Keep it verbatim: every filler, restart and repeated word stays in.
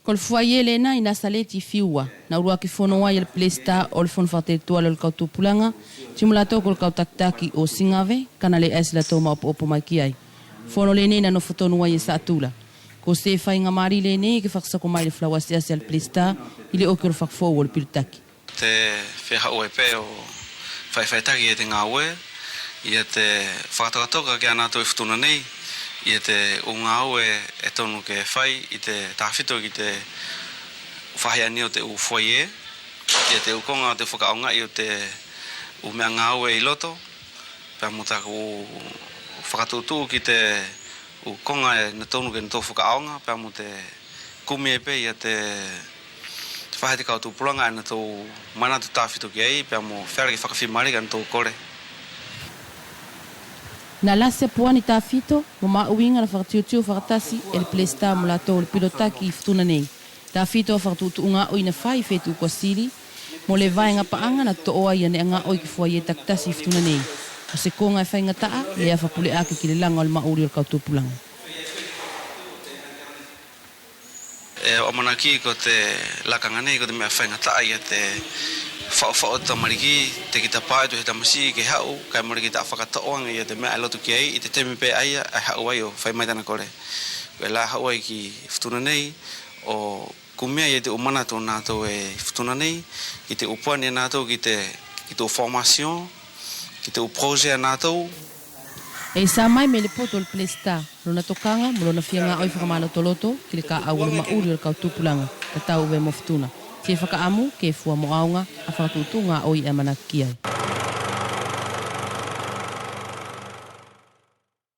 Ko le foyer lenā ʻi Nasaleti Fiua, neʻe ʻuluaki fono ai e le Pelesita ʻo le Fono Fakatelituale ʻo le kau tupulaga, ti mo latou ko le kau takitaki ʻo Sigave, kaʻe neʻe ʻasi latou mo ʻopoʻopo mai ki ai. Fono lenei neʻe nofo tonu ai e Saʻatula. Ko se faiga mali lenei ke fakasoko mai le folau asiasi a le Pelesita ʻi le ʻoki ʻo le fakafou ʻo le pilotaki. Te fia haʻu ai pe ʻo faifaitaki ia te gaue, ia te fakatokatoka kia natou ʻi Futuna nei ia te ʻu gaue ʻe tonu ke fai ʻi te tafito ki te faʻahi ʻaeni ʻo te ʻu foyer, ia te ʻu koga ʻo te fakaʻaogaʻi ʻo te ʻu meʻa gaue ʻi loto, pea mo taku fakatuʻutuʻu ki te ʻu koga ʻe tonu ke natou fakaʻaoga, pea mo te kumi ai pe ia te faʻahi ʻa te kau tupulaga ʻe natou manatu tafito ki ai, pea mo feala ke fakafimalie kia natou kole. Neʻe lasi ʻa Puani tafito mo maʻuiga neʻe fakatiutū fakatasi e le Pelesita mo latou ʻo le pilotaki ʻi Futuna nei. Tafito ʻa fakatuʻutuʻuga ʻo ina fai ʻi fetuʻu kua sili, mo le vaega paʻaga neʻe toʻo ai ia neʻe gaoʻi ki foyer takitasi ʻi Futuna nei. Ko se koga ʻe faigataʻa ia ʻe fapuleʻaki ki le laga ʻo le maʻuli ʻo le kau tupulaga. ʻE au ʻamanaki ko te lakaga nei ko te meʻa faigataʻa ia te faʻufaʻu ʻo te tamaliki, te kita paʻi ʻo te tamasiʻi ke haʻu, kaʻe mole kita fakatoʻo age ia te meʻa ʻe loto ki ai ʻi te temi pe ʻaia ʻe haʻu ai ʻo fai mai tana kole. Koʻe la haʻu ai ki Futuna nei ʻo kumi ai ia te ʻu manatu ʻa natou ʻi Futuna nei, ki te ʻu puani ʻa natou ki te, ki te ʻu formation, ki te ʻu projet ʻa natou. ʻE sa mai mei le poto ʻo le Pelesita lona tokaga mo lona fia gaoʻi fakamalotoloto ki le kaʻau ʻo le maʻuli ʻo le kau tupulaga, tatau ʻe mo Futuna. Ti fakaʻamu ke fua mo ʻaoga ʻa fakatuʻutuʻuga ʻaia ʻe ʻamanaki ki ai.